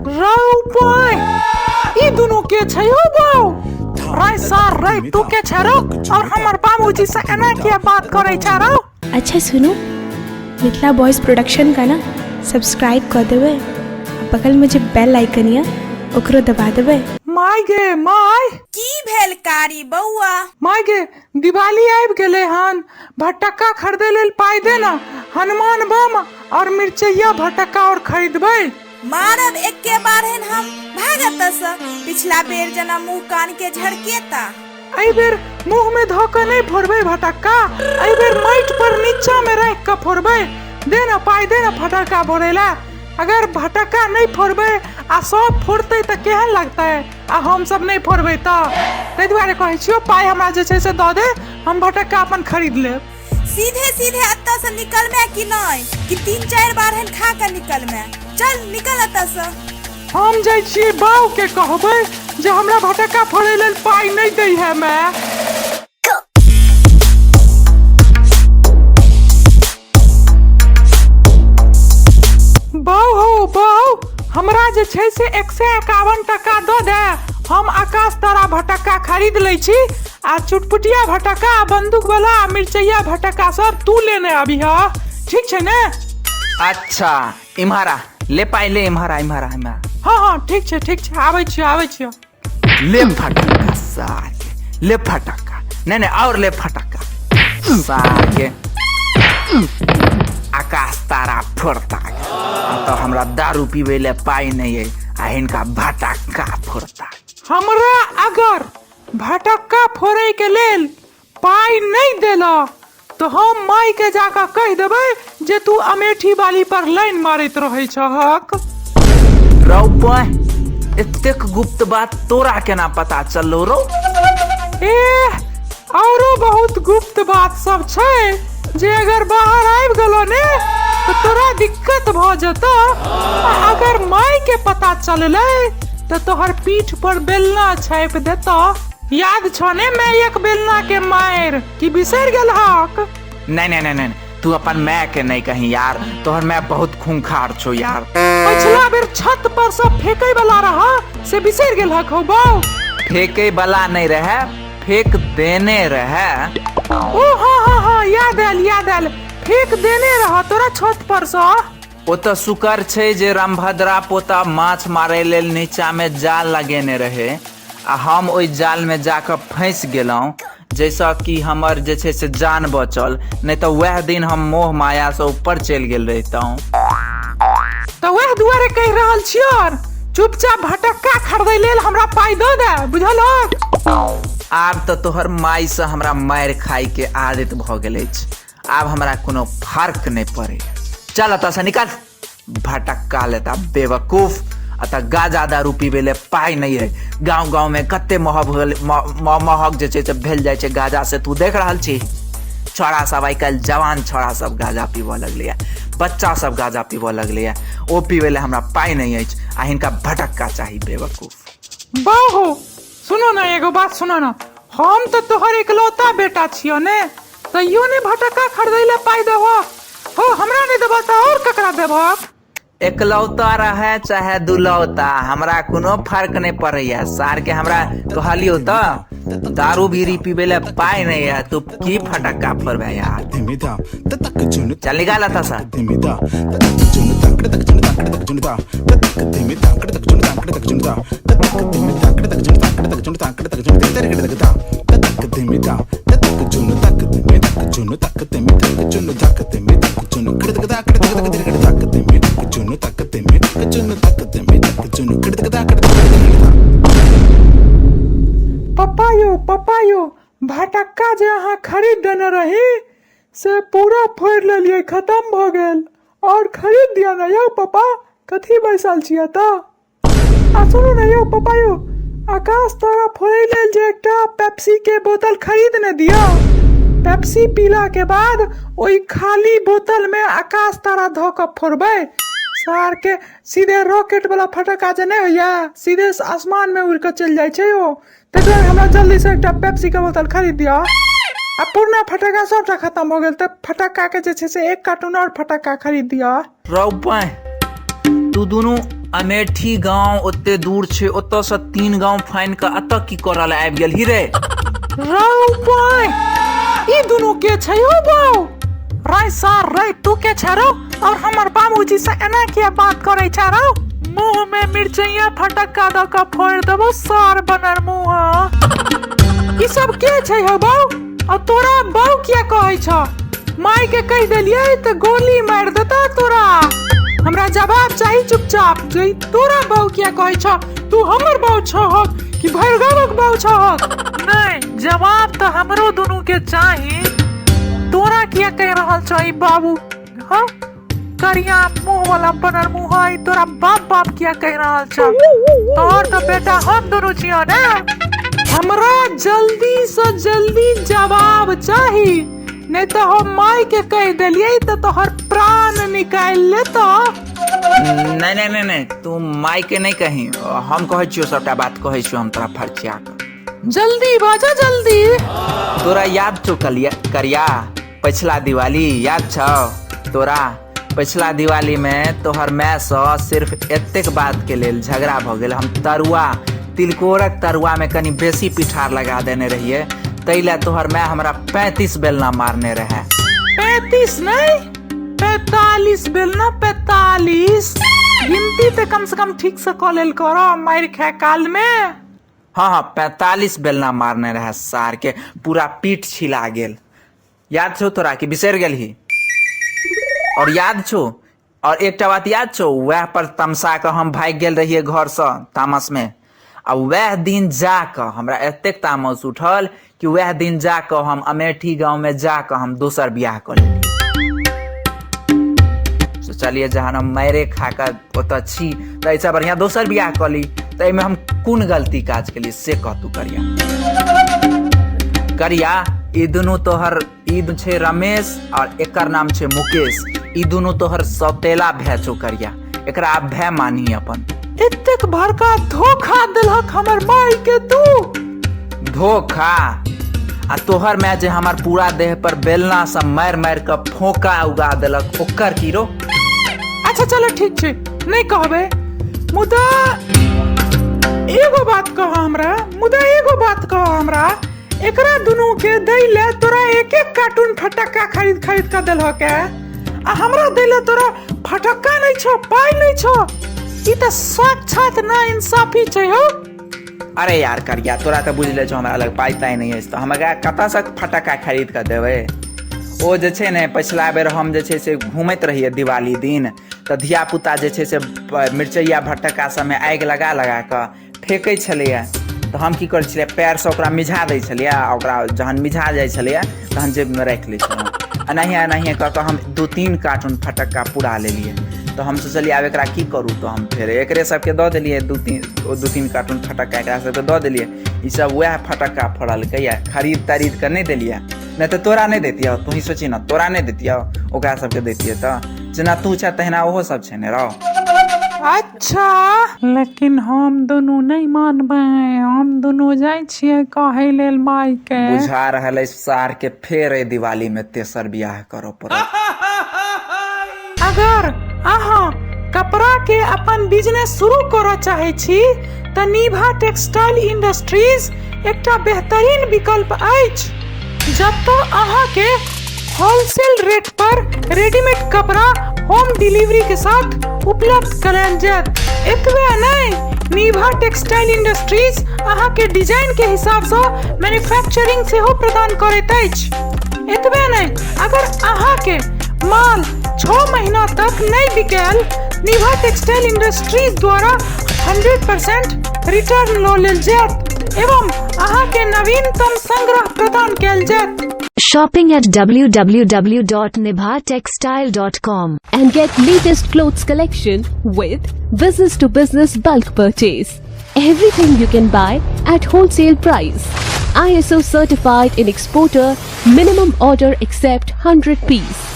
रौ पाय ई दुनू के छै हो बाउ रे सर रे तू के छै रौ और हमर बाबूजी से एना किया बात करै छै रौ। अच्छा सुनू, मिथिला बॉयज प्रोडक्शन का ना सब्सक्राइब कऽ देबै आ बगलमे जे बेल आइकन यऽ ओकरो दबा देबै। माय गे माय। की भेल कारी बौआ? माय गे दिवाली आबि गेलै हन, भटक्का खरीदै लेल पाइ दे ने, हनुमान बम और मिरचैया भटक्का और खरीदबै। मारब एक्के बारहन हम, भाग एतऽ सँ, पिछला बेर जेना मुँह कान के झड़केता। एहि बेर मुँह में धऽ कऽ नहि फोड़बै भटक्का, एहि बेर माटि पर नीचा में राखि कऽ फोड़बै। दे ने पाइ, दे ने फटक्का फोड़ै लए। अगर भटक्का नहि फोड़बै आ सब फोड़तै तऽ केहन लगतै, आ हम सब नहि फोड़बै तऽ? ताहि दुआरे कहै छियौ पाइ हमरा जे छै से दऽ दे, हम भटक्का अपन खरीद लेब। सीधे सीधे एतऽ सँ निकलमे कि नहि, कि 3-4 बारहन खा कऽ निकलमे? चल निकल एतऽ सँ। हम जाइ छियै बाउ के कहबै जे हमरा भटक्का फोड़ै लेल पाइ नहि दै है माय। बाउ हौ बाउ, हमरा जे छै से 151 टका दऽ दे, हम आकाश तारा भटक्का खरीद लै छी आ चुटपुटिया भटक्का आ बंदूक वाला आ मिरचैया भटक्का सब तू लेने अबिह, ठीक छै ने? अच्छा इम्हर आ, ले पाइ ले, इम्हर आ इम्हर आ इम्हर आ। हँ हँ ठीक छै ठीक छै, आबै छियौ आबै छियौ। ले फटक्का साके, ले फटक्का, नहीं नहीं और ले फटक्का साके, आकाश तारा फोड़ता। तो हमरा दारू पीबै ले पाइ नहीं है आ हिनका भटक्का फोड़ता। हमरा अगर भटक्का फोड़ै के लेल पाइ नहीं देला तो हम माई के जाकर कहि देबै जे तू अमेठी वाली पर लाइन मारैत रहै छहक। रौ पाइ, एतेक गुप्त बात तोरा केना पता चललो रौ? एह, औरो बहुत गुप्त बात सब छै जे अगर बाहर आबि गेलो ने तऽ तोरा दिक्कत भऽ जेतौ, आ अगर माई के पता चललै तऽ तोहर पीठ पर बेलना छापि देतौ। याद छौ ने मैं एक बेलना के मारि कि बिसरि गेल हक? नहीं नहीं नहीं नहीं, तू अपन माय के नहीं कहीं यार, तोहर माय बहुत खूंखार छौ यार। पिछला बेर छत पर सब फेंके वाला रहा से बिसरि गेल हक हौ बाउ? फेंके वाला नहीं रहे, फेंक देने रहे। ओ हाँ हाँ हाँ याद आयल याद आयल, फेंक देने रहा तोरा छत पर सँ। ओ तऽ शुक्र छै जे रामभद्रा पोता माछ मारै लेल नीचा में जाल लगेने रहे आ हम ओहि जाल में जाकऽ फँसि गेलहुँ, जाहिसँ कि हमर जे छै से जान बचल, नहि तऽ वएह दिन हम मोह मायासँ ऊपर चलि गेल रहितहुँ। तऽ वएह दुआरे कहि रहल छियौ, चुपचाप भटक्का खरीदै लेल हमरा पाइ दऽ दे, बुझलहक? आब तऽ तोहर मायसँ हमरा मारि खाइके आदत भऽ गेल अछि, आब हमरा कोनो फर्क नहि पड़ैए। चल एतऽसँ निकल, भटक्का लेता बेवकूफ। अतऽ गाजा दारू पीबै ले पाइ नहि है, गाँव गाँव में कते महग भेल, महग जे छै से भेल जाइ छै गाजा, से तू देख रहल छी। छौड़ा सब आइ काल्हि जवान छौड़ा सब गाजा पीबऽ लगलैए, बच्चा सब गाजा पीबऽ लगलैए, ओ पीबै ले हमरा पाइ नहि अछि आ हिनका भटक्का चाही बेवकूफ। बाहो सुनो ना, एगो बात सुनो ना, हम तऽ तोहर इकलौता बेटा छियौ ने, तैयो ने भटक्का खरीदै ले पाइ देबह? हो हमरा नहि देबह तऽ और ककरा देबह? एकलौता रहे चाहे दुलौता, हमरा कोनो फर्क नहि पड़ैया। सार के हमरा कहलियौ तऽ दारू बीड़ी पीबै ले पाइ नहि है, तू की फटक्का फोड़बे यार? चल निकाल एतऽ सँ। पप्पा यौ पप्पा यौ, भटक्का जे अहाँ खरीद देने रही से पूरा फोड़ि लेलियै, खत्म भऽ गेल, और खरीद दिअ ने यौ पप्पा, कथी बैसल छियै तऽ? आ सुनू ने यौ पप्पा यौ, आकाश तारा फोड़ै लेल जे एकटा पेप्सी के बोतल खरीद ने दिअ, पेप्सी पीला के बाद ओहि खाली बोतल में आकाश तारा धऽ कऽ फोड़बै, सार के सीधे रॉकेट वाला फटक्का जे नहि होइया, सीधे आसमान में उड़ि कऽ चलि जाइ छै ओ। ताहि दुआरे हमरा जल्दी से एकटा पेप्सी के बोतल खरीद दिअ। आ पुरना फटक्का सबटा खत्म भऽ गेल, तऽ फटक्का के जे छै से एक कार्टून और फटक्का खरीद दिअ। रौ पाइ, तू दुनू अमेठी गांव ओते दूर छै, ओतऽ से 3 गांव फानि कऽ एतऽ की करऽ लए आबि गेलही रे? रौ पाय, ई दुनू के छै हौ बाउ? रै सार रै, तू के छै रौ और हमर बाबूजी से एना किया बात करै छै रौ? मुंह में मिरचैया फटक्का दऽ कऽ फोड़ि देबौ सार बनर मुँह। ई सब के छै हौ बाउ? आ तोरा बाउ किया कहै छ? माय के कहि देलियै तऽ गोली मारि देता तोरा। हमरा जवाब चाही चुपचाप जे ई तोरा बाउ किया कहै छ? तू हमर बाउ छहक कि भरि गामक बाउ छहक? नहि, जवाब तऽ हमरो दुनू के चाही। तोरा किया कहि रहल छ ई बाबू? हँ करिया मुंह वाला बनर मुंह, ई तोरा बाप बाप किया कहि रहल छ? तोहर तऽ बेटा हम दुनू छियौ ने। हमरा जल्दी से जल्दी जवाब चाही, नहीं तऽ हम माय के कहि देलियै तऽ तोहर प्राण निकालि लेतौ। नहि नहि नहि नहि, तू माय के नहि कही, हम कहै छियौ सबटा बात कहै छियौ हम तोरा फरचिया कऽ। जल्दी बाजा जल्दी। तोरा याद छौ कलिया करिया पछिला दिवाली याद छौ तोरा? पछिला दिवाली में तोहर माय सँ सिर्फ एतेक बात के लेल झगड़ा भऽ गेल, हम तरुआ तिलकोरक तरुआ में कनि बेसी पिठार लगा देने रहियै, ताहि लए तोहर माय हमरा 35 बेलना मारने रहै। 35 नहि 45 बेलना, 45। गिनती तऽ कम से कम ठीक से कऽ लेल करऽ मारि खाय काल में। हाँ हाँ 45 बेलना मारने रहे सार के, पूरा पीठ छिला गेल। याद छौ तोरा कि बिसरि गेलही? और याद छौ, और एकटा बात याद छौ, वएह पर तमसा कऽ हम भागि गेल रहियै घरसँ तामस में, आ वएह दिन जा कऽ हमरा एतेक तामस उठल कि वएह दिन जा कऽ हम अमेठी गाँव में जा कऽ हम दोसर बियाह कऽ लेलियै। सोचलियै जहन हम मारे खा कऽ ओतऽ छी तऽ एहिसँ बढ़िआँ दोसर बियाह कऽ ली, तऽ एहिमे हम कोन गलती काज केलियै से कह तू करिया। करिया, ई दुनू तोहर, ई छै रमेश और एकर नाम छै मुकेश, ई दुनू तोहर सौतेला भै छौ करिया, एकरा आब भै मानही अपन। एतेक बड़का धोखा देलहक हमर माय के तू। धोखा? आ तोहर माय जे हमर पूरा देह पर बेलना से मारि मारि कऽ फोका उगा देलक ओकर की रो? अच्छा चलो ठीक छै, नहीं कहबै, मुदा एगो बात कह हमरा, मुदा एगो बात कह हमरा, एकरा दुनू के दै ले तोरा एक एक कार्टून फटक्का खरीद खरीद के देलहक है, आ हमरा दै ले तोरा फटक्का नहीं छौ, पाई नहीं छौ, ई तऽ साक्षात ना इंसाफी छै हौ। अरे यार करिया, तोरा तऽ बुझले छौ हमरा लग पाइ ताइ नहि अछि, तऽ हम एकरा कतऽसँ फटक्का खरीद कऽ देबै? ओ जे छै ने पछिला बेर हम जे छै से घूमैत रहियै दिवाली दिन, तऽ धियापुता जे छै से मिरचैया भटक्का सबमे आगि लगा लगा कऽ फेकै छलैए, तऽ हम की करै छलियै, पएरसँ ओकरा मिझा दै छलियै, आ ओकरा जहन मिझा जाइ छलैए तहन जेबमे राखि लै छलहुँ। एनाहिए एनाहिए कऽ कऽ हम 2-3 कार्टून फटक्का पुरा लेलियै। तऽ हम सोचलियै आब एकरा की करू, तऽ हम फेर एकरे सबके दऽ देलियै 2-3 कार्टून फटक्का एकरा सबके दऽ देलियै। ई सब वएह फटक्का फोड़लकै, खरीद तरीद कऽ नहि देलियै, नहि तऽ तोरा नहि दैतियौ, तूही सोची ने, तोरा नहि दैतियौ, ओकरा सबके दैतियै तऽ जेना तू छह तहिना ओहो सब छै ने रौ। अच्छा, लेकिन हम दुनू नहि मानबै, हम दुनू जाइ छियै कहै लेल माय के। बुझा रहल अछि सार के फेर एहि दिवाली में तेसर बियाह करऽ पड़त। अगर अहाँ कपड़ा के अपन बिजनेस शुरू करऽ चाहै छी तऽ निभा टेक्सटाइल इंडस्ट्रीज एकटा बेहतरीन विकल्प अछि, जतऽ अहाँके होलसेल रेट पर रेडीमेड कपड़ा होम डिलीवरी के साथ उपलब्ध करायल जायत। एतबे नहि, निभा टेक्सटाइल इंडस्ट्रीज अहाँके डिजाइन के हिसाबसँ मैन्युफैक्चरिंग सेहो प्रदान करैत अछि। एतबे नहि, अगर अहाँके माल 6 महीना तक नहि बिकायल, निभा टेक्सटाइल इंडस्ट्रीज द्वारा 100% रिटर्न लऽ लेल जायत एवं अहाँके नवीनतम संग्रह प्रदान कयल जायत। Shopping at www.nibhatextile.com and get latest clothes collection with business to business bulk purchase. Everything you can buy at wholesale price. ISO certified in exporter, minimum order except 100 piece.